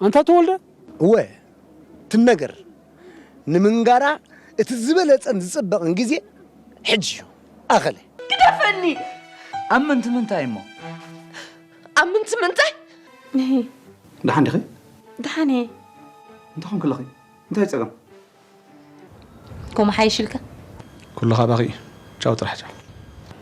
ኣንታ ተወልደ? እወ፣ ትነገር። ንምንጋራ እቲ ዝበለጸን ዝጽበቕን ግዜ ሕጂ እዩ። ኣኸለ። ግደፈኒ! ኣብ ምንቲ ምንታይ እሞ? ኣብ ምንቲ ምንታይ? ደሓን ዲኺ? ደሓን እየ። እንታይ ኾንክለኺ? እንታይ ጸገም? ከምኡ ሓይሽ ኢልካ? ኩሉ ካባኺ እዩ። ቻው ጥራሕ ቻው።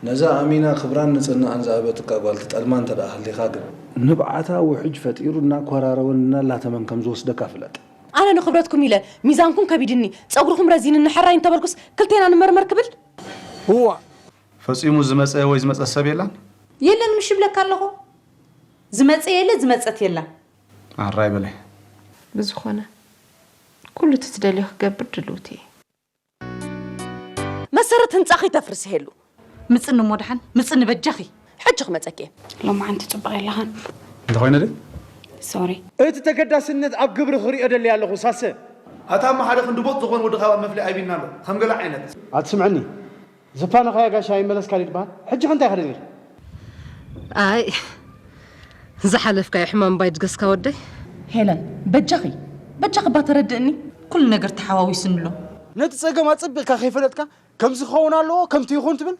ነዛ ኣሚና ክብራን ንጽህናኣን ዝሃበትካ ጓል ትጠልማ እንተ ደኣ ሃሊኻ ግን። ንብዓታ ውሕጅ ፈጢሩ እናኮራረወን እናላተመን ከም ዝወስደካ ፍለጥ። ኣነ ንኽብረትኩም ኢለ ሚዛንኩም ከቢድኒ፣ ጸጉርኹም ረዚንኒ ሕራይ እንተበልኩስ ክልቴና ንመርመር ክብል? እዋ። ፈጺሙ ዝመጸ ወይ ዝመጸት ሰብ የላን? የለን ምሽ ይብለካ ኣለኹ። ዝመጸ የለ፣ ዝመጸት የላን። ኣራይ በለ። ብዝኾነ፣ ኩሉ እቲ ትደልዮ ክገብር ድልውቲ እየ። መሰረት ህንጻኺ ተፍርሲ ሄሉ። ምጽኒ እሞ ደሓን፣ ምጽኒ በጃኺ። ሕጂ ክመጸኪ እየ። ሎማዓንቲ ጽቡቕ የለኻን። እንተኾይነ ድዩ? ሶሪ። እቲ ተገዳስነት ኣብ ግብሪ ክሪኦ ደልየ ኣለኹ፣ ሳሰ። ኣታ እሞ ሓደ ክንዲ ቦጥ ዝኾነ ወዲ ኻባ መፍለይ ኣይቢና ኣሎ፣ ከም ገለ ዓይነት። ኣትስምዐኒ። ዝፋነኻያ ጋሻ ኣይመለስካን ይበሃል። ሕጂ ከ እንታይ ክደልየ? ኣይ፣ ዝሓለፍካዮ ሕማም ባይ ድገስካ ወደይ። ሄለን፣ በጃኺ፣ በጃኺ እባ ተረድእኒ። ኩሉ ነገር ተሓዋዊሱኒ ኣሎ። ነቲ ጸገም ኣጸቢቕካ ከይፈለጥካ፣ ከምዚ ክኸውን ኣለዎ፣ ከምቲ ይኹን ትብል?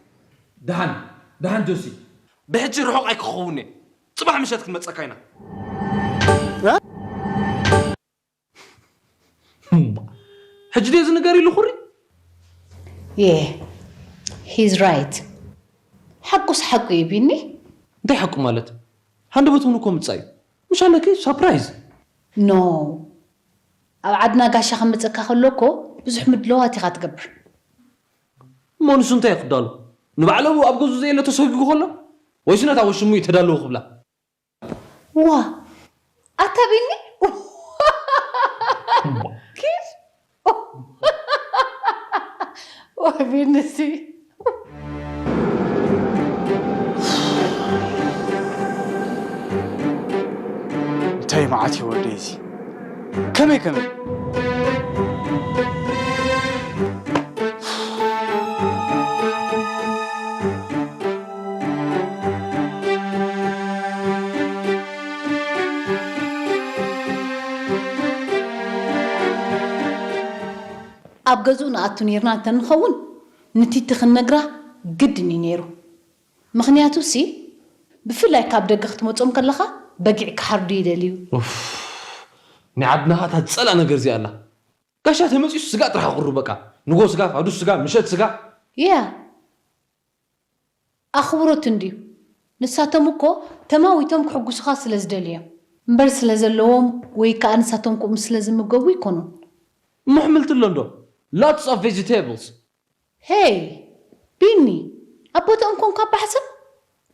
ደሓን፣ ደሓን ጆሲ። ብሕጂ ርሑቕ ኣይክኸውን እየ። ጽባሕ ምሸት ክንመጸካ ኢና። እ? ሕጂ ድየ ዝንገር ኢሉ ኩሪ? Yeah, he's right. ሓቁስ ሓቁ እዩ ቢኒ። እንታይ ሓቁ ማለት? ሃንደበት እውን እኮ ምጻእ እዩ። ምሽ ኣለኪ ሳፕራይዝ። No. ኣብ ዓድና ጋሻ ክመጸካ ከሎ እኮ ብዙሕ ምድለዋት ኢኻ ትገብር። እሞ ንሱ እንታይ ክዳሎ? ንባዕሉ ኣብ ገዝኡ ዘየለ ተሰጒጉ ከሎ? ወይስ ነታ ወሽሙ እዩ ተዳለዉ ክብላ? ዋ፣ ኣታ ቢኒ። ኪድ። ዋ፣ ቢኒሲ። እንታይ መዓት እዩ ወደይ እዚ? ከመይ ከመይ? ኣብ ገዝኡ ንኣቱ ኔርና እንተንኸውን፣ ንቲቲ ክንነግራ ግድን እዩ ኔሩ። ምኽንያቱሲ፣ ብፍላይ ካብ ደገ ክትመጾም ከለኻ፣ በጊዕ ክሓርዱ ይደልዩ። ኡፍ፣ ናይ ዓድና ኸኣ እታ ዝጸልኣ ነገር እዚኣ ኣላ። ጋሻ ተመጺኡ ስጋ ጥራሕ ኣቕርቡ በቃ። ንጎ ስጋ፣ ፋዱስ ስጋ፣ ምሸት ስጋ። ያ፣ ኣኽብሮት እንድዩ። ንሳቶም እኮ ተማዊቶም ክሕጉሱኻ ስለ ዝደልዩ እዮም። እምበር ስለ ዘለዎም ወይ ከኣ ንሳቶም ከምኡ ስለ ዝምገቡ ኣይኮኑን። እሞ ኣሕምልቲ ኣሎ እንዶ? Lots of vegetables። ሄይ፣ ቢኒ፣ ኣብ ቦታኦም ኮንካ ኣባሕስብ?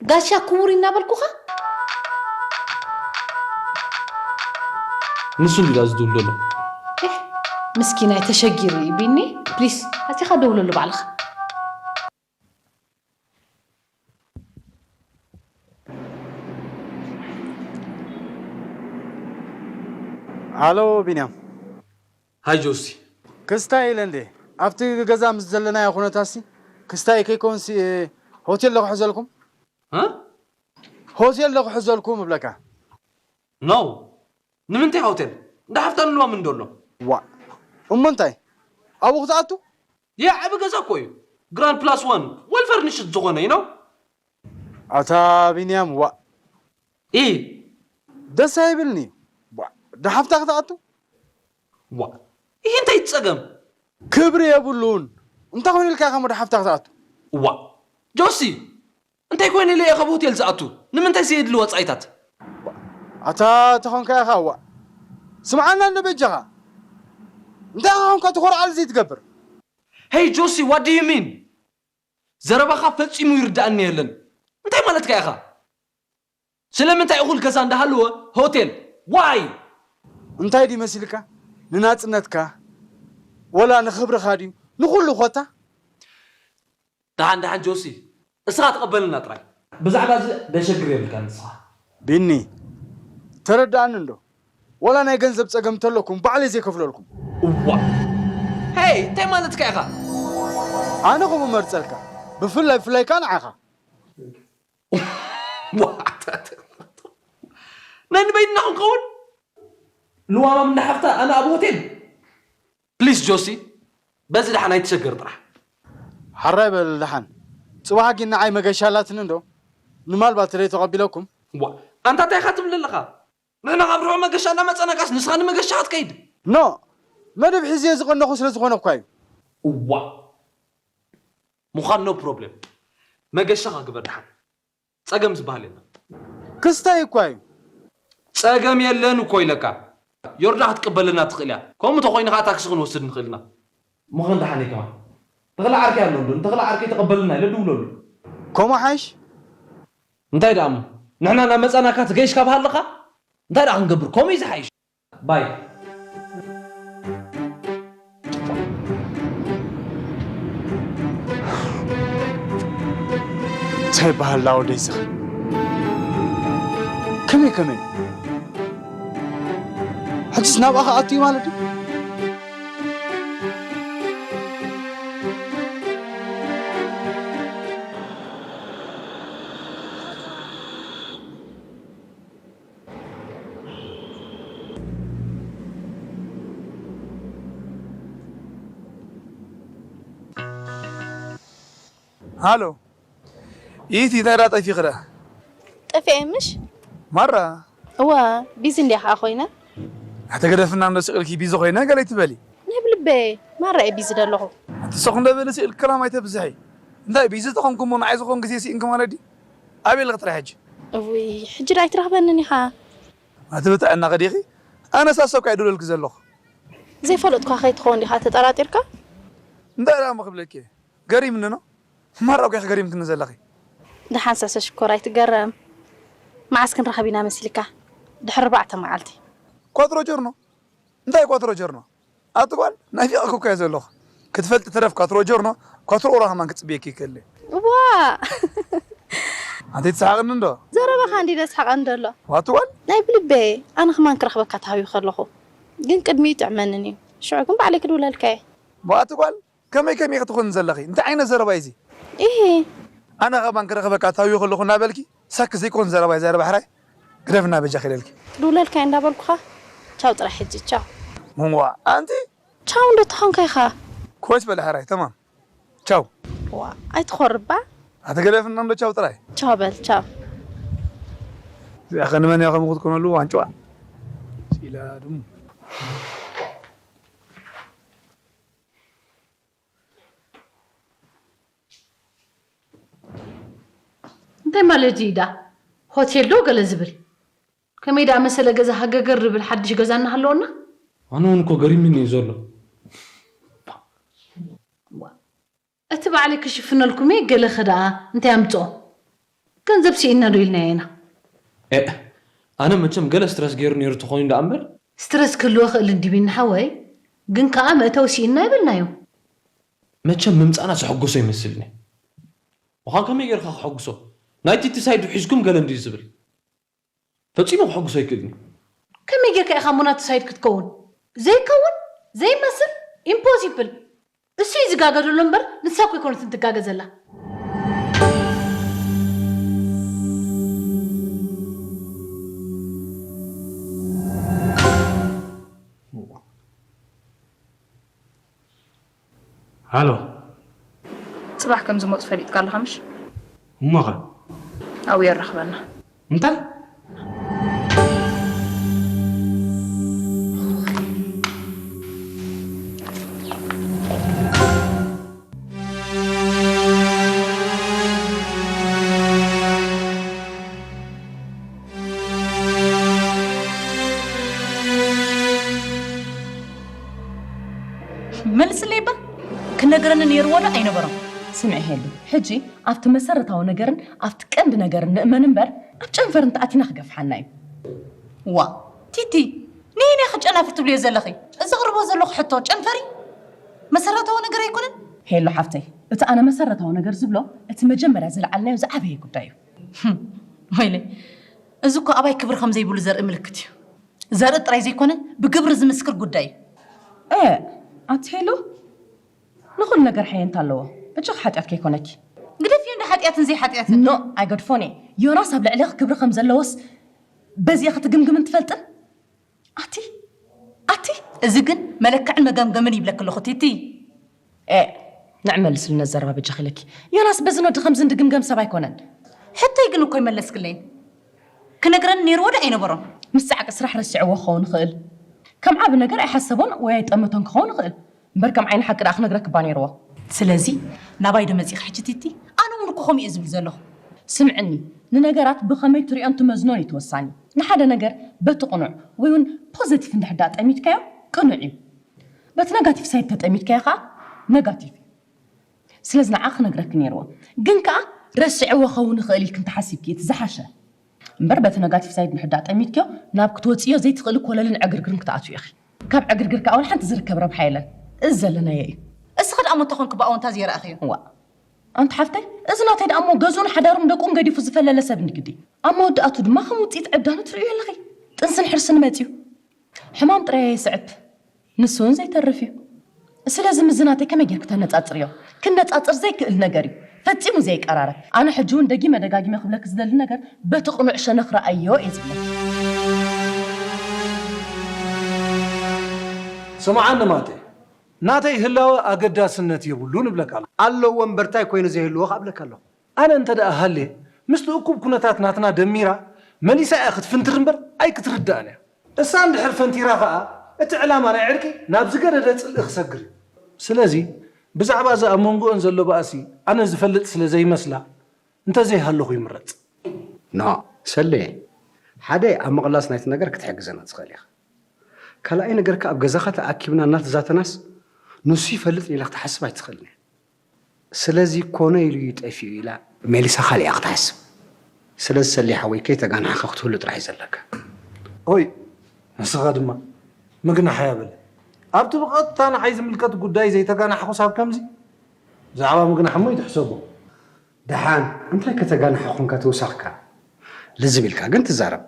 ጋሻ ክቡር እናበልኩኻ? ንሱ እንድዩ ደኣ ዝድውል ዘሎ። ኤህ፣ ምስኪናይ ተሸጊሩ እዩ ቢኒ። ፕሊስ፣ ኣቲኻ ደውለሉ ባዕልኻ። ሃሎ ቢንያም። ሃይ ጆሲ። ክስታይ ኢለ እንዴ? ኣብቲ ገዛ ምስ ዘለናዮ ኩነታሲ ክስታይ ከይኮንሲ ሆቴል ዶ ክሕዘልኩም? እ? ሆቴል ዶ ክሕዘልኩም እብለካ። ኖ። ንምንታይ ሆቴል? እንዳ ሓፍታ ንልዋ ምን ዶ ኣሎ? ዋእ። እሞ እንታይ? ኣብኡ ክትኣቱ? ያ ዓቢ ገዛ እኮ እዩ። ግራንድ ፕላስ ዋን፣ ዌል ፈርኒሽድ ዝኾነ፣ you know? ኣታ ቢንያም፣ ዋእ። ኢ። ደስ ኣይብልን'ዩ። ዋእ፣ እንዳ ሓፍታ ክትኣቱ? ዋእ። ይሄ እንታይ ጸገም? ክብሪ የብሉን። እንታይ ኮይኑ ኢልካ ኢኻ እሞ እንዳ ሓፍታ ክትኣቱ? ዋእ። ጆሲ፣ እንታይ ኮይነ ኢለ እየ ካብ ሆቴል ዝኣቱ? ንምንታይ ዘየድሊ ወጻኢታት? ኣታ ተኾንካ ኢኻ፣ ዋእ። ስምዓና እንዶ በጃኻ። እንታይ ኢኻ ኾንካ ትኾርዓሉ ዘይትገብር? Hey ጆሲ፣ what do you mean? ዘረባኻ ፈጺሙ ይርድኣኒ የለን። እንታይ ማለትካ ኢኻ? ስለምንታይ እኹል ገዛ እንዳሃለወ ሆቴል? ዋይ? እንታይ ድዩ መሲልካ? ንናጽነትካ? ወላ ንኽብርኻ ድዩ? ንኹሉ ኮታ? ደሓን፣ ደሓን ጆሲ፣ እስኻ ተቐበልና ጥራይ። ብዛዕባ እዚ ደሸግር የብልካን ንስኻ። ቢኒ፣ ተረድኣኒ እንዶ? ወላ ናይ ገንዘብ ጸገም እንተለኩም ባዕለይ ዘይከፍለልኩም። እዋ። ሄይ፣ እንታይ ማለትካ ኢኻ? ኣነ ከምኡ መርጸልካ፣ ብፍላይ፣ ብፍላይ ከኣ ንዓኻ። ዋ፣ ናይ ንበይንና ክንከውን? ልዋማም እንዳሓፍታ ኣነ ኣብ ሆቴል። ፕሊስ ጆሲ፣ በዚ ደሓን ኣይትሸገር ጥራሕ። ሓራይ በል ደሓን። ጽባሕ ግን ንዓይ መገሻ ኣላትኒ እንዶ? ንማልባት ተለይ ተቐቢለኩም? ዋ፣ ኣንታ እንታይ ኢኻ ትብል ኣለኻ? ንሕና ካብ ርሑቕ መገሻ እናመጸናካስ ንስኻ ንመገሻ ክትከይድ? ኖ፣ መደብ ሒዝዮ ዝቐነኹ ስለ ዝኾነ እኳ እዩ። እዋ፣ ምዃን ኖ ፕሮብሌም። መገሻኻ ግበር ደሓን። ጸገም ዝበሃል የለን። ክስታይ እኳ እዩ። ጸገም የለን እኮ ኢለካ። ዮርዳ ክትቅበለና ትኽእል እያ። ከምኡ ተኾይኑ ኸዓ ታክሲ ክንወስድ ንኽእል ኢና። ምዃን ደሓን እዩ ከማን። ተኽለ ዓርከይ ኣሎ እንዶ፣ ንተኽለ ዓርከይ ተቐበልና ኢለ ድውለሉ። ከምኡ ሓይሽ? እንታይ ደኣ እሞ? ንሕና እናመጻናካ ትገይሽ ካብ ሃለኻ? እንታይ ደኣ ክንገብር? ከምኡ እዩ ዝሓይሽ። ባይ። እንታይ በሃል ላወደይ ዝኽእል? ከመይ ከመይ? ሕጅስ ናብኣ ክኣቱ እዩ ማለት እዩ? ሃሎ። ኢቲ እንታይ ደኣ ጠፊኺ ደኣ? ጠፊኤ ምሽ? ማራ? እዋ፣ ቢዚ እንድያ ኸዓ ኮይነ። ኣተገደፍና እንዶ ስቕ ኢልኪ ቢዚ ኮይነ ገለ ኣይትበሊ። ናይ ብልበይ፣ ማራ እየ ቢዚ ደለኹ። ኣቲ ሰኹ እንደ በሊ ስቕ ኢልኪ ከላም ኣይተብዝሒ። እንታይ ቢዚ ተኾንኩ እሞ ንዓይ ዝኾን ግዜ ስኢንኪ ማለት ድዩ? ኣበይ ኣለኺ ጥራይ ሕጂ? እውይ፣ ሕጂ ደኣ ኣይትረኽበንን ኢኻ። ኣቲ ብጥዕና ኸዲኺ? ኣነስ ኣሰብካ እየ ድውለልኪ ዘለኹ። ዘይፈለጥኳ ከይትኸውን ዲኻ ተጠራጢርካ? እንታይ ደኣ እሞ ክብለኪ እየ? ገሪምኒ ኖ? ማራ እኮ ኢኺ ገሪምክኒ ዘለኺ። ደሓን ሳሰ ሽኮር ኣይትገረም። መዓስ ክንራኸብ ኢና መሲልካ? ድሕሪ ኣርባዕተ መዓልቲ። ኳትሮ ጆርኖ? እንታይ ኳትሮ ጆርኖ? ኣቲ ጓል፣ ናፊቐኪ እኮ እየ ዘለኹ። ክትፈልጢ ተረፍ ኳትሮ ጆርኖ፣ ኳትሮ ኡራ ከማን ክጽብየኪ ይክእል እየ። እዋ! ኣንቲ ትስሓቕኒ እንዶ? ዘረባኻ እንዲ ደስሓቐኒ ደሎ። ዋቲ ጓል? ናይ ብልበይ፣ ኣነ ከማን ክረኽበካ ተሃቢኹ ከለኹ። ግን ቅድሚኡ ይጥዕመንን እዩ። ሽዑ ግን ባዕለይ ክድውለልካ እየ። ዋቲ ጓል? ከመይ ከመይ ክትኾኒ ዘለኺ? እንታይ ዓይነት ዘረባ እዩ እዚ? ኢሂ። ኣነ ከማን ክረኽበካ ተሃቢኹ ከለኹ እናበልኪ፣ ሳክ ዘይኮን ዘረባ እዩ ዘረባ ሕራይ። ግደፍና በጃኺ ኢለልኪ። ክድውለልካ እየ እንዳበልኩኻ፣ ቻው ጥራይ ሕጂ፣ ቻው። እዋ፣ ኣንቲ? ቻው እንዶ ተኾንካ ኢኻ። ኮይስ በለ ሕራይ፣ ተማም። ቻው። ዋ፣ ኣይትኾርባ። ኣተገደፍና እንዶ ቻው ጥራይ። ቻው በል፣ ቻው። እዚኣ ኸ ንመን እያ ከምኡ ክትኮነሉ ዋንጭዋ? ሲላ ድሙ። እንታይ ማለት እዩ ዳ? ሆቴል ዶ ገለ ዝብል? ከመይ ደኣ መሰለ ገዛ ሃገገር ዝብል ሓድሽ ገዛ እናሃለወና? ኣነ እውን እኮ ገሪሙኒ እዩ ዘሎ። ዋ፣ እቲ ባዕለይ ክሽፍነልኩም እየ፣ ገለኸ ደኣ እንታይ ኣምጽኦ? ገንዘብ ስኢንና ዶ ኢልናዮ ኢና? ኤእ፣ ኣነ መቸም ገለ ስትረስ ገይሩ ነይሩ ተኾይኑ ደኣ እምበር። ስትረስ ክህልዎ ክእል እንዲቢኒ ሓወይ፣ ግን ከኣ መእተዊ ስኢንና ኣይበልናዮ። መቸም ምምጻእና ዘሐጎሶ ይመስልኒ። ምዃን ከመይ ጌርካ ክሐጉሶ? ናይ ቲቲ ሳይድ ሒዝኩም ገለ እንድዩ ዝብል። ፈጺሙ ክሐጉሶ ኣይክእልን እዩ። ከመይ ጌርካ ኢኻ እሞ ናቱ ሳይድ ክትከውን? ዘይከውን፣ ዘይመስል፣ ኢምፖሲብል። እሱ እዩ ዝጋገ ዘሎ እምበር ንሳ እኮ ኣይኮነትን ትጋገ ዘላ። ሃሎ። ጽባሕ ከም ዝመጹ ፈሊጥካ ኣለኻ ምሽ? እሞኸ? ኣብኡ የራኽበና። እንታይ? መልስለይ እባ። ክነግረኒ ነይርዎ ዶ ኣይነበሮን? ስምዒ ሄሉ፣ ሕጂ ኣብቲ መሰረታዊ ነገርን ኣብቲ ቀንዲ ነገርን ንእመን እምበር፣ ኣብ ጨንፈር እንተኣቲና ክገፍሓና እዩ። ዋ፣ ቲቲ፣ ንየናይ ኢኺ ጨናፍር ትብልዮ ዘለኺ? እዚ ዝቕርቦ ዘለኹ ሕቶ ጨንፈር እዩ? መሰረታዊ ነገር ኣይኮነን? ሄሉ ሓፍተይ፣ እቲ ኣነ መሰረታዊ ነገር ዝብሎ፣ እቲ መጀመርያ ዝለዓልናዮ ዝዓበየ ጉዳይ እዩ። ህም፣ ወይለይ፣ እዚ እኮ ኣባይ ክብሪ ከም ዘይብሉ ዘርኢ ምልክት እዩ። ዘርኢ ጥራይ ዘይኮነ፣ ብግብሪ ዝምስክር ጉዳይ እዩ። እ፣ ኣቲ ሄሉ፣ ንኹሉ ነገር ሓየንታ ኣለዎ። በጃኺ ሓጢኣት ከይኮነኪ። ግደፍዮ እንዳ ሓጢኣትን ዘይሓጢኣትን። ኖ፣ ኣይገድፎን እየ። ዮናስ ኣብ ልዕሌኺ ክብሪ ከም ዘለዎስ በዚ ኢኺ ትግምግምን ትፈልጥን? ኣቲ፣ እዚ ግን መለክዕን መገምገምን ይብለኪ ኣለኹ ቲቲ። ኤ፣ ንዕመልስሉ ነዘረባ በጃኺ ኢለኪ። ዮናስ በዚ ነወዲ ከምዚ እንድግምገም ሰብ ኣይኮነን። ሕቶይ ግን እኮ ኣይመለስክለይን። ክነግረኒ ነይርዎ ዶ ኣይነበሮን? ምስ ጻዕቂ ስራሕ ረሲዕዎ ክኸውን ይኽእል። ከም ዓቢ ነገር ኣይሓሰቦን ወይ ኣይጠመቶን ክኸውን ይኽእል። እምበር ከም ዓይኒ ሓቂ ደኣ ክነግረኪ እባ ነይርዎ። ስለዚ ናባይ ዶ መጺኺ ሕጂ ቲቲ? ኣነ እውን እኮ ከምኡ እየ ዝብል ዘለኹ። ስምዕኒ፣ ንነገራት ብኸመይ ትሪኦን ትመዝኖን እዩ ተወሳኒ። ንሓደ ነገር በቲ ቅኑዕ ወይ እውን ፖዘቲቭ እንድሕር ደኣ ጠሚትካዮ ቅኑዕ እዩ። በቲ ነጋቲቭ ሳይድ ተጠሚትካዮ ከኣ ነጋቲቭ እዩ። ስለዚ ንዓ ክነግረኪ ነይርዎ። ግን ከኣ ረሲዕዎ ክኸውን ይኽእል ኢልኪ እንተሓሲብኪ እቲ ዝሓሸ። እምበር በቲ ነጋቲቭ ሳይድ እንድሕር ደኣ ጠሚትክዮ ናብ ክትወጽእዮ ዘይትኽእሊ ኮለልን ዕግርግርን ክትኣትዊ ኢኺ። ካብ ዕግርግር ከኣ ወላ ሓንቲ ዝርከብ ረብሓ የለን። እዚ ዘለናዮ እዩ። እስኺ ደኣ እሞ እንተኾንኪ ብኣወንታ ዘይረኣኽዮ? እዋ፣ ኣንቲ ሓፍተይ፣ እዚ ናተይ ደኣ እሞ ገዝኡን ሓዳሩን ደቁን ገዲፉ ዝፈለለ ሰብ እንዲ ግዲ። ኣብ መወዳእቱ ድማ ከም ውጽኢት ዕብዳኑ ትርእዮ ኣለኺ። ጥንስን ሕርስን መጽዩ። ሕማም ጥራይ የስዕብ፣ ንሱ እውን ዘይተርፍ እዩ። ስለዚ ምስዚ ናተይ ከመይ ጌርኪ ተነጻጽርዮ? ክነጻጽር ዘይክእል ነገር እዩ። ፈጺሙ ዘይቀራረብ። ኣነ ሕጂ እውን ደጊመ ደጋጊመ ክብለኪ ዝደሊ ነገር በቲ ቅኑዕ ሸነኽ ረኣዮ እየ ዝብለኪ። ስምዓኒ ማቴ፣ ናተይ ህላወ ኣገዳስነት የብሉን እብለካ ኣለኹ። ኣለዎ እምበር ታይ ኮይኑ ዘይህልዎ ከኣ እብለካ ኣለኹ። ኣነ እንተ ደኣ ሃልየ፣ ምስቲ እኩብ ኩነታት ናትና ደሚራ፣ መሊሳ እያ ክትፍንትር እምበር ኣይክትርድኣን እያ። እሳ እንድሕር ፈንቲራ ከኣ፣ እቲ ዕላማ ናይ ዕርቂ ናብ ዝገደደ ጽልኢ ክሰግር እዩ። ስለዚ፣ ብዛዕባ እዚ ኣብ መንጎኦን ዘሎ ባእሲ ኣነ ዝፈልጥ ስለ ዘይመስላ፣ እንተ ዘይሃለኹ ይምረጽ። ኖ፣ ሰሌ፣ ሓደ ኣብ ምቕላስ ናይቲ ነገር ክትሕግዘና ትኽእል ኢኻ። ካልኣይ ነገር ከኣ ኣብ ገዛኻ ተኣኪብና እናተዛተናስ ንሱ ይፈልጥን ኢላ ክትሓስብ ኣይትኽእልን እያ። ስለዚ ኮነ ኢሉ እዩ ጠፊኡ ኢላ ሜሊሳ ካልእ እያ ክትሓስብ። ስለዚ ሰሌ ሓወይ ከይተጋናሕኻ ክትህሉ ጥራሕ እዩ ዘለካ። ኦይ ንስኻ ድማ ምግናሕ እያ በለ። ኣብቲ ብቐጥታ ንዓይ ዝምልከት ጉዳይ ዘይተጋናሕኹስ ኣብ ከምዚ ብዛዕባ ምግናሕ እሞ ይትሕሰቦ። ደሓን እንታይ ከተጋንሓ ኾንካ ተወሳኽካ ልዝብ ኢልካ ግን ትዛረብ።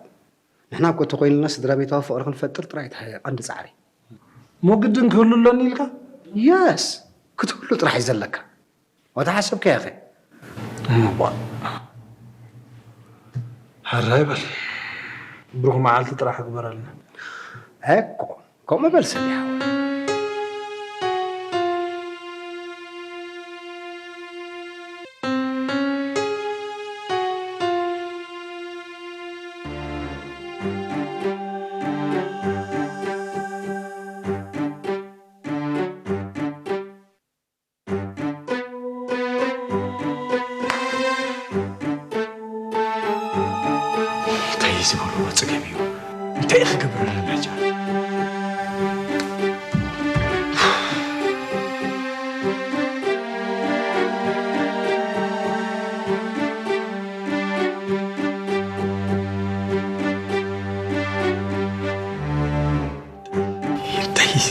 ንሕና እኮ ተኾይንልና ስድራ ቤታዊ ፍቕሪ ክንፈጥር ጥራይ እቲ ቀንዲ ጻዕሪ። ሞግድን ክህሉ ኣሎኒ ኢልካ? የስ ክትህሉ ጥራሕ እዩ ዘለካ። ወተሓሰብካዮ ኸ? እሞ ቧእ። ሕራይ በል። ብሩኽ መዓልቲ ጥራሕ ግበረልና። እኮ ከምኡ በል ሰሊሓ። እንታይ እዩ ዝበልዎ? ጽገም እዩ። እንታይ እዩ ክገብር ኣለና ጃን? እንታይ እዩ እዚ?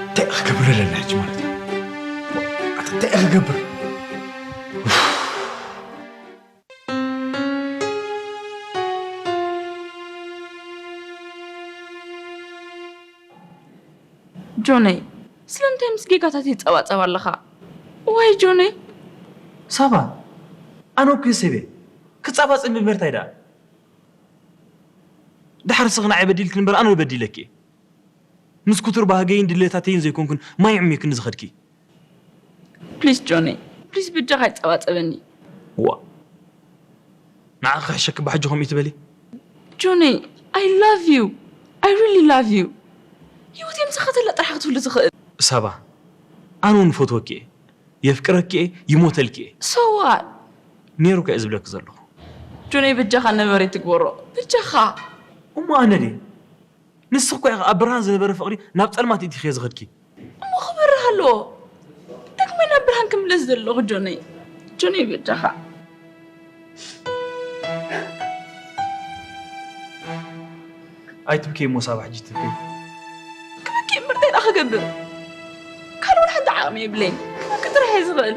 እንታይ ክገብር ኣለና ሕጂ ማለት እዩ? ኣታ እንታይ ክገብር? ጆነይ፣ ስለምንታይ ምስ ጌጋታት ይጸባጸብ ኣለኻ? ዋይ ጆነይ። ሳባ፣ ኣነ እኮ ሰብ እየ። ክጻባጸብ እምበር እንታይ ደኣ? ድሓር ንስኺ ንዓይ በዲልክኒ እምበር ኣነ ዶ በዲለኪ እየ? ምስ ኩቱር ባህገይን ድሌታተይን ዘይኮንኩን ማይ ዕሚክኒ ዝኸድኪ። ፕሊስ ጆነይ፣ ፕሊስ ብጃኻ ኣይጸባጸበኒ። ዋ ንዓኺ ክሕሸኪ ባሕጂ ከምኡ ትበሊ? ጆነይ፣ I love you. I really love you. ህይወተይ ምሳኻ ተላ ጥራሕ ክትህሉ ዝኽእል። ሳባ፣ ኣነ እውን እፈትወኪ እየ፣ የፍቅረኪ እየ፣ ይሞተልኪ እየ። So what? ነይሩ ከ እየ ዝብለኪ ዘለኹ። ጆነይ በጃኻ ነበረ ትግበሮ። በጃኻ። እሞ ኣነ ድየ? ንስኺ እኮ ኢኺ ኣብ ብርሃን ዝነበረ ፍቕሪ ናብ ጸልማት እቲኽዮ ዝኸድኪ። እሞ ክበርህ ኣለዎ። ዳግማይ ናብ ብርሃን ክምለስ ዘለኹ ጆነይ። ጆነይ በጃኻ። ኣይትብከይ እሞ ሳባ ሕጂ ትብከይ። ክብኪ እምበር እንታይ ደኣ ክገብር? ካልእ ወላ ሓንቲ ዓቕሚ የብለይን። ክብኪ ጥራሕ እየ ዝኽእል።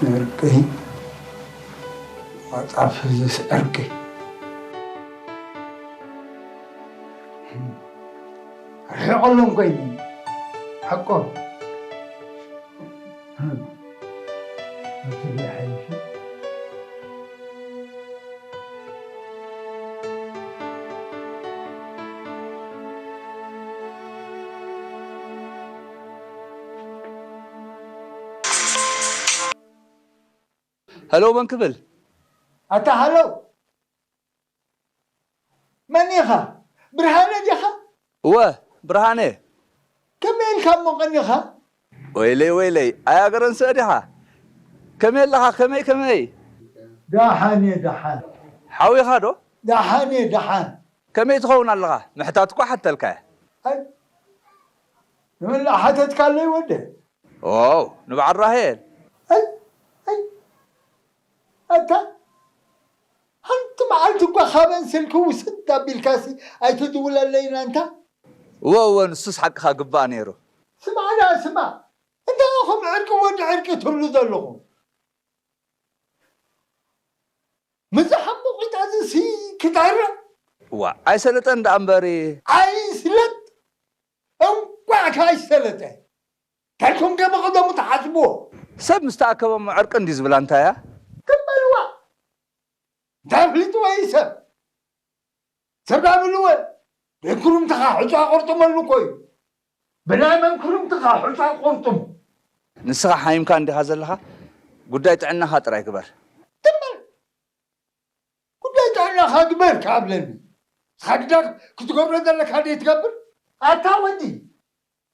ዕርቂ፣ ዋጣ ፍዝዝ ዕርቂ። ርሒቐሎም ኮይኒ፣ ሓቆም። ሄሎ፣ መን ክብል? ኣታ ሃሎ፣ መን ኢኻ? ብርሃነ ዲኻ? እወ፣ ብርሃነ። ከመይ ኢልካ እሞ ቀኒኻ? ወይለይ ወይለይ፣ ኣያገረንሰ ዲኻ? ከመይ ኣለኻ? ከመይ ከመይ? ደሓን እየ፣ ደሓን። ሓዊኻ ዶ? ደሓን እየ፣ ደሓን። ከመይ ትኸውን ኣለኻ? ምሕታት እኳ ሓተልካ እየ። ኣይ፣ ንመን ሓተትካለይ ወደ? ኦው፣ ንበዓል ራሄል። ኣይ፣ ኣይ፣ ኣታ፣ ሓንቲ መዓልቲ እኳ ካበን ስልኪ ውስድ ኣቢልካሲ ኣይትድውለለይን ኣንታ? እወ፣ እወ፣ ንሱስ ሓቅኻ ግባእ ነይሩ። ስማዕ ደኣ ስማዕ፣ እንታይ ኢኹም ዕርቂ ወዲ ዕርቂ ትብሉ ዘለኹም? ምስዚ ሓሙቕ ቂጣ እዚሲ ክታረቕ? እዋ፣ ኣይሰለጠን ደኣ እምበሪ። ኣይስለጥ እንቋዕ ከ ኣይሰለጠ። ከልኩም ከ ብቐደሙ ትሓስብዎ። ሰብ ምስ ተኣከበ እሞ ዕርቂ እንድዩ ዝብላ እንታይ እያ? ትም በልዋ። እንታይ ኣፍሊጥዎ እዩ ሰብ? ሰብ ዳኣ ብልወ። ብእንክሩምትኻ ሑጻ ቆርጥመሉ እኮ እዩ። ብናይ መንክሩምትኻ ሑጻ ቆርጥሙ። ንስኻ ሓሚምካ እንዲኻ ዘለኻ፣ ጉዳይ ጥዕናኻ ጥራይ ግበር። ትም በል። ጉዳይ ጥዕናኻ ግበር ከኣብለኒ። ንስኻ ግዳ ክትገብሮ ዘለካ ደይ ትገብር? ኣታ ወዲ፣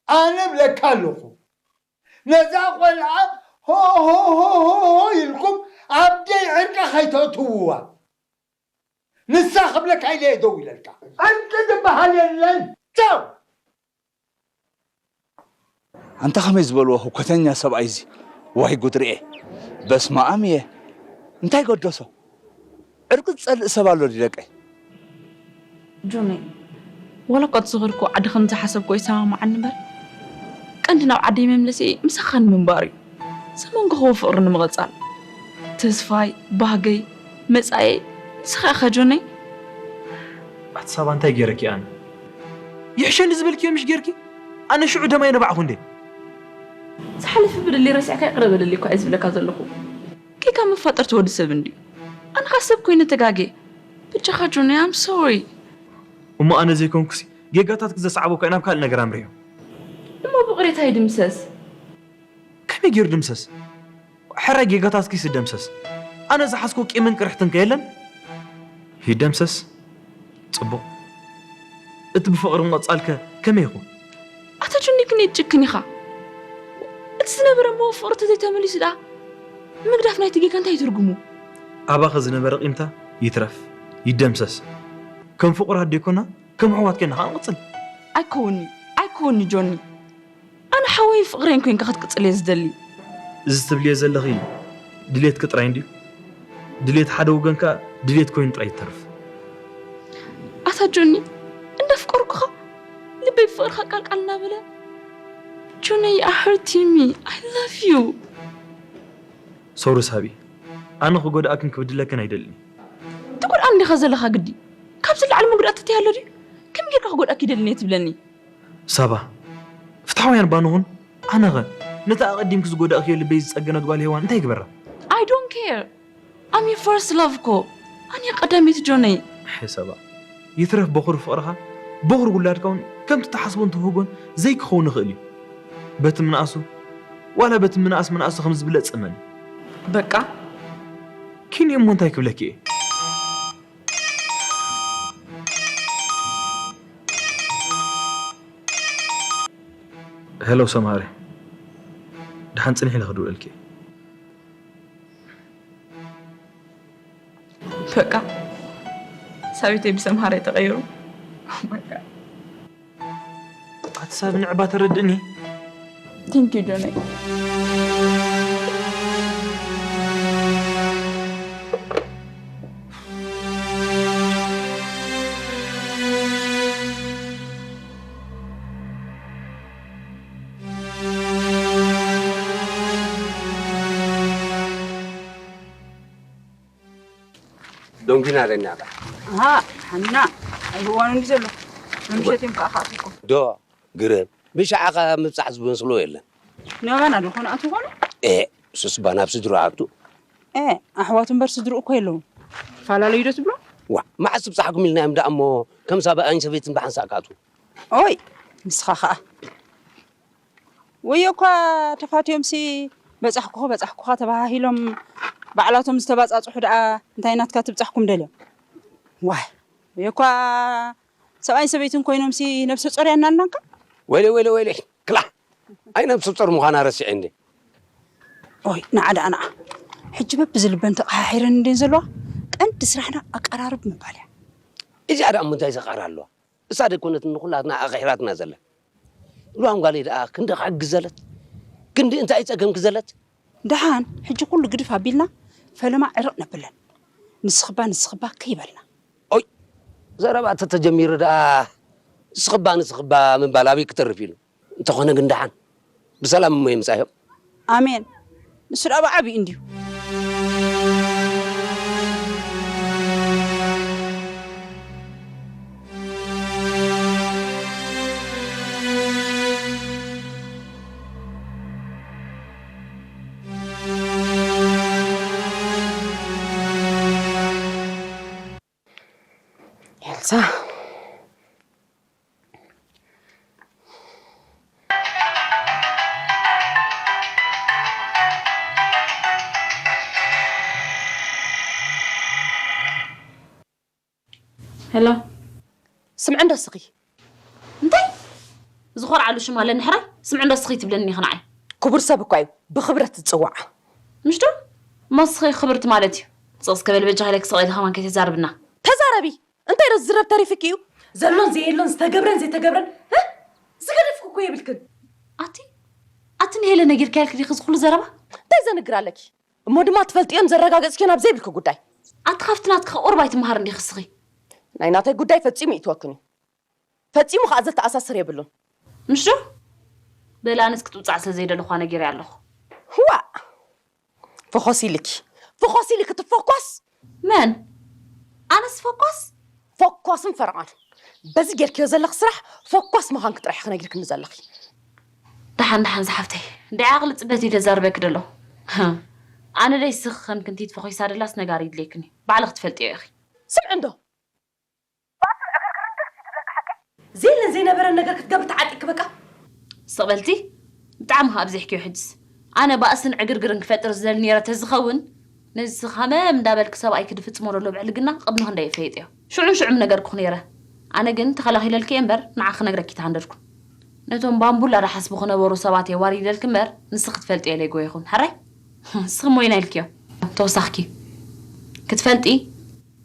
ኣነ እብለካ ኣለኹ። ነዛ ቖልዓ ሆ ሆ ሆ ሆ ሆ ኢልኩም ኣብ ደይ ዕርቂ ከይተእትውዋ። ንሳ ክብለካ ኢለ እየ ደው ኢለልካ። ዕርቂ ዝበሃል የለን። ቻው። ኣንታ ከመይ ዝበልዎ ህኮተኛ ሰብኣይ እዚ። ዋይ ጉድ ርኤ። በስመኣም እየ። እንታይ ገደሶ? ዕርቂ ዝጸልእ ሰብ ኣሎ ድዩ ደቀይ? ጆነይ፣ ዋላ እኳ እቲ ዝኸድኩዎ ዓዲ ከም ዝሓሰብኩዎ ኣይሰማምዓን እምበር፣ ቀንዲ ናብ ዓደይ መምለሲየይ ምሳኻ ንምንባር እዩ። ዘመንከኹዎ ፍቕሪ ንምቕጻል። ተስፋይ፣ ባህገይ፣ መጻኢየይ ንስኻ ኢኻ ጆነይ። ኣቲ ሳባ እንታይ ገይረኪ ኣነ? ይሕሸኒ ዝበልክዮ ምሽ ገይርኪ? ኣነ ሽዑ ደማይ ነባዕኹ እንዴ? ዝሓለፈ በደለይ ረሲዕካ ይቕረ በለለይ እኳ እየ ዝብለካ ዘለኹ። ጌጋ መፋጠርቲ ወዲ ሰብ እንድዩ። ኣነ ኸኣ ሰብ ኮይነ ተጋግየ። በጃኻ ጆኒ፣ I'm sorry። እሞ ኣነ ዘይኮንኩሲ ጌጋታትኪ ዘስዓቦ እኳ ናብ ካልእ ነገር ኣምሪሑ። እሞ ብቕሬታ ይድምሰስ። ከመይ ገይሩ ድምሰስ? ሕራይ ጌጋታትኪስ ይደምሰስ። ኣነ ዝሓዝኮ ቂምን ቅርሕትን ከ የለን? ይደምሰስ። ጽቡቕ። እቲ ብፍቕሪ ምቕጻልከ ከመይ ይኹን? ኣታ ጆኒ ግን የትጭክን ኢኻ። እቲ ዝነበረ እሞ ፍቕሪ ተዘይተመሊሱ ደኣ ምግዳፍ ናይቲ ጌጋ እንታይ እዩ ትርጉሙ? ኣባኸ ዝነበረ ቂምታ ይትረፍ ይደምሰስ። ከም ፍቑራት ደይኮና ከም ኣሕዋት ኬና ኸኣ ንቕጽል። ኣይከውን'ዩ ኣይከውን'ዩ ጆኒ። ኣነ ሓወይን ፍቕረይን ኮይንካ ክትቅጽል እየ ዝደሊ። እዚ ትብልዮ ዘለኺ ድሌትኪ ጥራይ እንድዩ። ድሌት ሓደ ወገን ከኣ ድሌት ኮይኑ ጥራይ ይተርፍ። ኣታ ጆኒ፣ እንዳፍቀርኩኻ ልበይ ብፍቕርኻ ቃልቃል እናበለ። ጆነይ፣ you are hurting me. I love you. ሶሪ ሳቢ፣ ኣነ ክጎድኣክን ክብድለክን ኣይደልን። ትጎድኣኒ ዲኻ ዘለኻ ግዲ? ካብዚ ላዕሊ መጉዳእቲ እንታይ ኣሎ ድዩ? ከመይ ጌርካ ክጎድኣኪ ይደልን እየ ትብለኒ? ሳባ፣ ፍትሓውያን እባ ንኹን። ኣነኸ ነታ ኣቐዲምኪ ዝጎዳእክዮ ልበይ ዝጸገነት ጓል ሄዋን እንታይ ይግበራ? I don't care. I'm your first love እኮ። ኣነ እየ ቀዳመይቲ ጆነይ። ኣይ ሳባ፣ ይትረፍ በኹሪ ፍቕርኻ፣ በኹሪ ውላድካ እውን ከምቲ ትሓስቦን ትብህጎን ዘይክኸውን ይኽእል እዩ። በቲ ምንኣሱ ዋላ በቲ ምንኣስ ምንኣሱ ከም ዝብለጽ እመኒ። በቃ። ኪንዮ እሞ እንታይ ክብለኪ እየ? ሄሎ ሰምሃር፣ ደሓን ጽንሒ ኢለ ክድውለልኪ እየ። በቃ ሳቢተይ ብሰምሃረይ ተቐይሩ። Oh my God። ኣቲ ሳብ ንዕባ ተረድእኒ። Thank you ጆነይ። እንዲና ደና። ኣሃ፣ ሓና፣ ኣይህዋኑ እንዲ ዘሎ። ምሸት እዮም ከዓ ክኣትውኩም። ዶ ግርም ብሻዕኻ ምብጻሕ ዝመስሎ የለን። ናባና ዶ ኮነ ኣትው ኮነ? ኤ፣ ሱስ ባናብ ስድራኣቱ። ኤ፣ ኣሕዋት እምበር ስድርኡ እኮ የለውን። ፈላለዩ ዶ ትብሎ? ዋ፣ መዓስ ብጻሕኩም ኢልናዮም ደኣ እሞ ከም ሳብኣይን ሰበይትን ብሓንሳእ ክኣትዉ። ኦይ፣ ንስኻ ኸኣ። ወዮ እኳ ተፋትዮምሲ በጻሕኩኹ በጻሕኩኻ ተባሃሂሎም ባዕላቶም ዝተባጻጽሑ ደኣ እንታይ ናትካ ትብጻሕኩም ደልዮም? ዋይ፣ ወዮ እኳ ሰብኣይን ሰበይትን ኮይኖምሲ ነብሰ ጾር ያናልናካ? ወይለ ወይለ ወይለ ክላ ኣይ ነብሰ ጾር ምዃና ረሲዐ እንዴ። ኦይ ንዓ ደኣ ንዓ ሕጂ በብዝልበን ተቐሓሒረን እንዴን ዘለዋ ቀንዲ ስራሕና ኣቀራርብ ምባል እያ። እዚኣ ደኣ እሞ እንታይ ዘቃር ኣለዋ? እሳ ደይኮነትን ንኹላትና ኣቐሒራትና ዘላ። ሉዋም ጓለይ ደኣ ክንዲ ክሕግዝ ዘለት ክንዲ እንታይ ጸገምኪ ዘለት? ደሓን ሕጂ ኩሉ ግድፍ ኣቢልና ፈለማ ዕርቕ ነብለን። ንስኽባ ንስኽባ ከይበልና። ኦይ ዘረባ ተተጀሚሩ ደኣ ንስኽባ ንስኽባ ምባል ኣበይ ክተርፍ ኢሉ። እንተኾነ ግን ደሓን ብሰላም እሞ ይምጻዮም። ኣሜን። ንሱ ደኣ ብዓብዩ እንድዩ። ኤልሳ ሄሎ፣ ስምዒ እንዶ እስኺ። እንታይ ዝኾርዓሉ ሽም ኣለኒ ሕራይ? ስምዒ እንዶ እስኺ ትብለኒ ኢኺ ንዓይ። ክቡር ሰብ እኳ እዩ ብኽብረት ዝጽዋዕ። ምሽ ዶ? እሞ እስኺ ክብርቲ ማለት እዩ። ጽቕስ ከበል በጃ ኢለኪ ስቕ ኢለ ከማን ከይተዛርብና። ተዛረቢ። እንታይ ዶ ዝዝረብ ተሪፍኪ እዩ? ዘሎን ዘየሎን ዝተገብረን ዘይተገብረን እ? ዝገደፍኩ እኮ የብልክን። ኣቲ ኣቲ ንሄለ ነጊርካያ ኢልኪ ዲኺ ዝኹሉ ዘረባ? እንታይ ዘንግር ኣለኪ? እሞ ድማ ትፈልጥዮን ዘረጋገጽክዮን ኣብ ዘይብልኪ ጉዳይ። ኣቲ ካብቲ ናትኪ ከኣ ቁሩብ ኣይትመሃርን ዲኺ እስኺ? ናይ ናተይ ጉዳይ ፈጺሙ ይእትወክን እዩ። ፈጺሙ ከኣ ዘተኣሳስር የብሉን። ምሽ ዶ? በሊ ኣነስ ክትውጻዕ ስለ ዘይደለኹ ነጊረያ ኣለኹ። ዋእ! ፍኾስ ኢልኪ ፍኾስ ኢልኪ ትፈኳስ። መን? ኣነስ ፈኳስ? ፈኳስን ፈርዖን በዚ ጌርክዮ ዘለኺ ስራሕ ፈኳስ ምዃንኪ ጥራሕ ኢኺ ነጊርክኒ ዘለኺ። ደሓን ደሓን ዝሓፍተይ እንድዒ ዓቕሊ ጽበት እዩ ዘዛርበኪ ደሎ። ኣነ ደይ ስኺ ከም ክንቲት ፈኺሳ ደላስ ነጋሪ ይድልየክን እዩ ባዕልኺ ትፈልጥዮ ኢኺ። ስምዒ እንዶ ዘየለን ዘይነበረን ነገር ክትገብሪ ተዓጢቂ በቃ። ስቕ በልቲ ብጣዕሚ ከ ኣብዚሕክዮ ሕጅስ። ኣነ ባእስን ዕግርግርን ክፈጥር ዝደሊ ነይረ ተዝኸውን ነዚ ስኽ ሃመም እንዳበልኪ ሰብኣይኪ ድፍጽሞ ደሎ ብዕልግና ቅድሚ ክንደይ እፈይጥዮ። ሽዑን ሽዑ ምነገርኩኺ ነይረ። ኣነ ግን ተኸላኺለልኪ እየ እምበር ንዓኺ ክነግረኪ ተሃንደድኩ። ነቶም ባምቡላ ድሓስቡ ክነበሩ ሰባት እየ ዋሪደልኪ እምበር ንስኺ ክትፈልጥዮ ለይጎየኹን። ሕራይ ንስኺ እሞ ኢና ኢልክዮ። ተወሳኽኪ ክትፈልጢ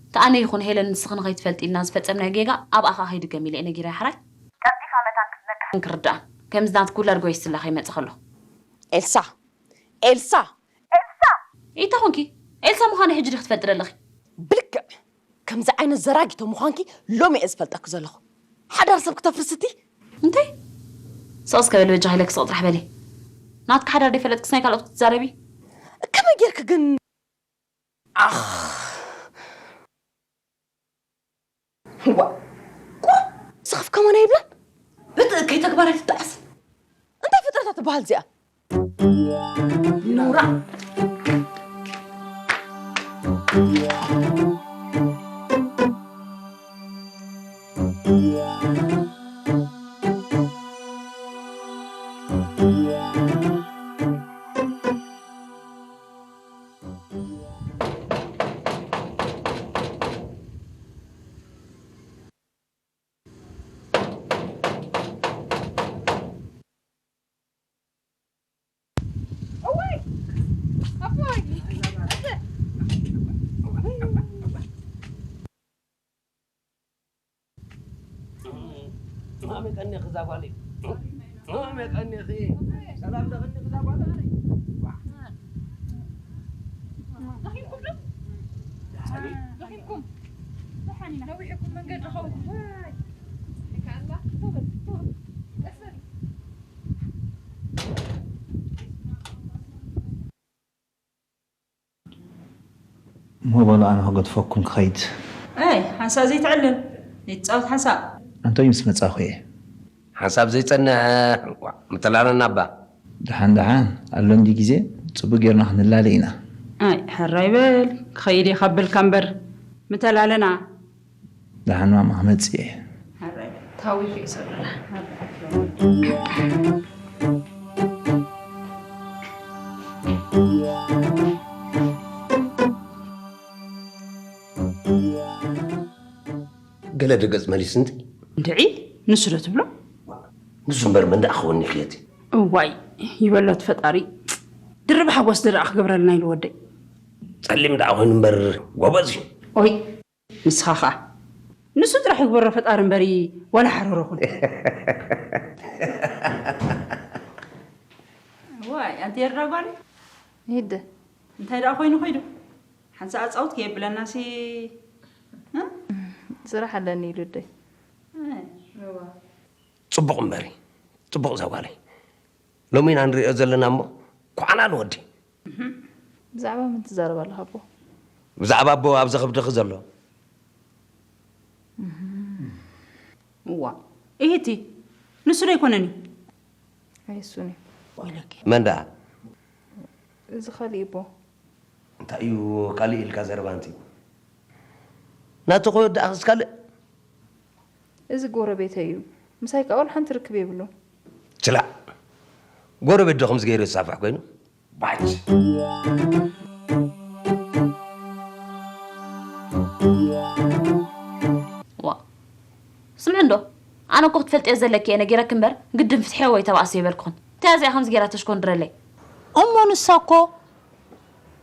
እቲ ኣነ ይኹን ሄለን ንስኺ ንኸይትፈልጢ ኢልና ዝፈጸምናዮ ጌጋ ኣብኣ ከኣ ከይድገም ኢለ እየ ነጊረያ ሕራይ። ቀልጢፋ መታን ክትነቅሕን ክርድኣን ከምዚ ናትኪ ውላድ ጎይስላ ከይመጸ ከሎ። ኤልሳ! ኤልሳ! ኤልሳ! እንታይ ኮንኪ? ኤልሳ ምዃነይ ሕጂ ዲኺ ትፈልጢ ዘለኺ? ብልክዕ ከምዚ ዓይነት ዘራጊቶ ምዃንኪ ሎሚ እየ ዝፈልጠኪ ዘለኹ። ሓዳር ሰብ ክተፍርሲ እቲ። እንታይ? ስቕ እስከ በሊ በጃኺ ኢለኪ ስቕ ጥራሕ በሊ። ናትኪ ሓዳር ደይፈለጥክስ ናይ ካልኦት ክትዛረቢ? ከመይ ጌርኪ ግን ኣኽ ዋ ቋ ስኽፍ ከማን ኣይብላን ብትእከይ ተግባር ኣይትጠዓስን እንታይ ፍጥረታ ትበሃል እዚኣ ኑራ መቐኒኺ እዛ ጓለይ መቐኒኺ ሰላም ደኽኒ እዛ ጓለይ ደኺምኩም ዶ? ደኺምኩም ደሓን ኢና ነዊሕኩም መንገዲ ኸውን እሞ ወላ ኣነ ክገድፈኩም ክኸይድ። ኣይ ሓንሳእ ዘይትዕልል ዘይትፃወት ሓንሳእ። ኣንቶይ ምስ መፃኹ እየ። ሓንሳብ ዘይፀንሕ ዋ፣ ምተላለና እባ። ደሓን ደሓን ኣሎ እንዲ ግዜ፣ ፅቡቅ ጌርና ክንላለ ኢና። ኣይ ሕራይ በል፣ ክኸይድ እየ ካብ በልካ እምበር ምተላለና። ደሓን ማማ ክመፅእ እየ። ሕራይ በል። ታዊፉ እዩ ሰብና። ገለ ደገጽ መሊስ እንት እንድዒ ንሱ ዶ ትብሎ? ንሱ እምበር መን ደኣ ክኸውን ይኽእል እቲ እዋይ ይበሎ እቲ ፈጣሪ። ድርብ ሓጎስ ደኣ ክገብረልና ኢሉ ወደይ። ጸሊም ደኣ ኮይኑ እምበር ጎበዝ እዩ። ኦይ ንስኻ ኸኣ ንሱ ጥራሕ ይግበሮ ፈጣሪ እምበሪ ዋላ ሓረሮ ኩን። ዋይ ኣንቲ ኤርትራ ጓል ሂደ እንታይ ደኣ ኮይኑ ከይዱ ሓንሳ ኣጻውት ከየብለና ሲ ስራሕ ኣለኒ ኢሉ ደይ ጽቡቕ እምበሪ ጽቡቕ እዛ ጓለይ ሎሚ ኢና ንሪኦ ዘለና እሞ ኳዕና ንወዲ ብዛዕባ ምን ትዛረብ ኣለኻ ኣቦ ብዛዕባ ኣቦ ኣብ ዘኸብድኺ ዘሎ እዋ እህቲ ንሱ ዶ ኣይኮነን እዩ ኣይሱን እዩ ወይለኪ መን ደኣ እዚ ካሊእ ኣቦ እንታይ እዩ ካልእ ኢልካ ዘረባ ኣንቲ ናቱ ከወድኣኽስ ካልእ እዚ ጎረቤተይ እዩ ምሳይ ከዓ ወላ ሓንቲ ርክብ የብሉን ችላእ ጎረቤት ዶ ከምዚ ገይሩ ዝሳፍሕ ኮይኑ ባጭ ዋ ስምዒ እንዶ ኣነ እኮ ክትፈልጥዮ ዘለኪ እየ ነጊረኪ እምበር ግድን ፍትሕዮ ወይ ተባእስዮ ኣይበልኩኽን እንታይ እዚኣ ከምዚ ገይራ ተሽኮንድረለይ እሞ ንሳ እኮ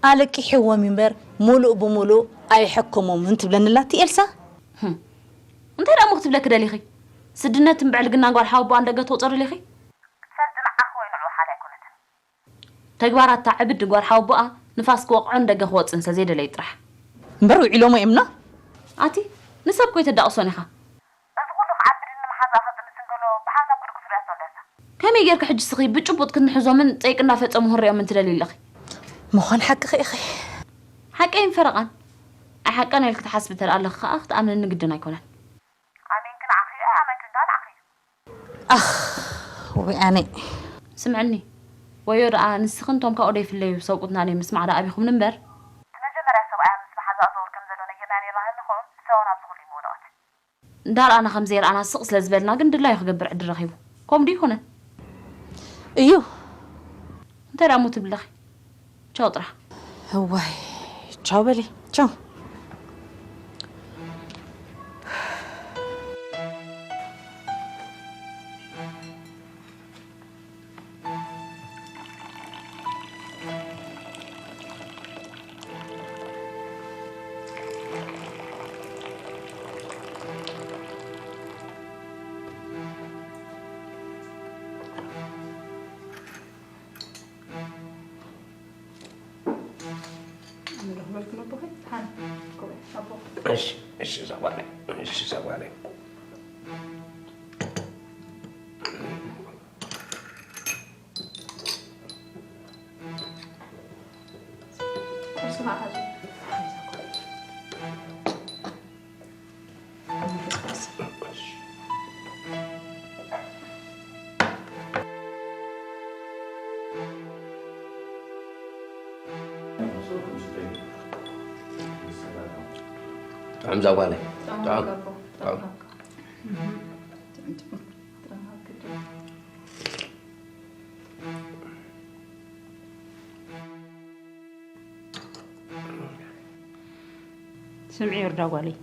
ኣለቂሕዎም እዩ እምበር ሙሉእ ብሙሉእ ኣይሐከሞምን ትብለኒ ኣላ እቲ ኤልሳ። እንታይ ደኣ እሞ ክትብለኪ ደሊኺ? ስድነትን ብዕልግናን ጓል ሓወቦኣ ንደገ ተውፅኦ ደሊኺ? ሰልዲ ንዓኺ ወይ ንዕኡ ሓላይ ኣይኮነትን። ተግባራታ ዕብድ ጓል ሓወቦኣ ንፋስ ክወቕዖ ንደገ ክወፅእን ሰለዘይደለዩ ጥራሕ። እምበር ውዒሎሞ እዮም ና። ኣቲ ንሰብ እኮ ኣይተዳቕሶን ኢኻ። እዚ ኩሉ ክዓቢ ድኒ መሓዛኣ ፈፅምስ እንከሎ ብሓንሳብ ክድቅሱ ዶ እያ ትፅበ? ከመይ ጌርኪ ሕጂ እስኺ ብጭቡጥ ክንሕዞምን ፀይቂ እናፈፀሙ ክንሪኦምን ትደልዪ ኣለኺ? ምዃን ሓቅኺ ኢኺ። ሓቀይን ፈረቓን። ኣይሓቀን ኢልኪ ትሓስቢ እንተ ደኣ ኣለኺ ኸኣ ክትኣምንኒ ግድን ኣይኮነን። ኣሜንኪ ንዓኺ እዩ ኣይኣመንክን ከኣ ንዓኺ እዩ። ኣኽ ወይ ኣነ። ስምዕኒ ወዮ ደኣ ንስኽን ቶም ካብኡ ደይፍለዩ ሰብኡትና ነይ ምስማዕ ደኣ ኣቢኹምኒ እምበር። እቲ መጀመርያ ሰብኣያ ምስ መሓዛኣ ዘውር ከም ዘሎ ነጊርናያ ነይርና ህልንኸውን ንሳ እውን ኣብዚ ኩሉ ይምወደቐት። እንዳርኣና ከም ዘይረኣና ስቕ ስለ ዝበልና ግን ድላዩ ክገብር ዕድል ረኺቡ። ከምኡ ድዩ ይኹነን? እዩ። እንታይ ደኣ እሞ ትብሊ ኣለኺ? ቻው ጥራሕ። እዋይ ቻው በሊ ቻው። ጥዑም ዛጓለ ጥዑም ስምዒ ወርዳ ጓለይ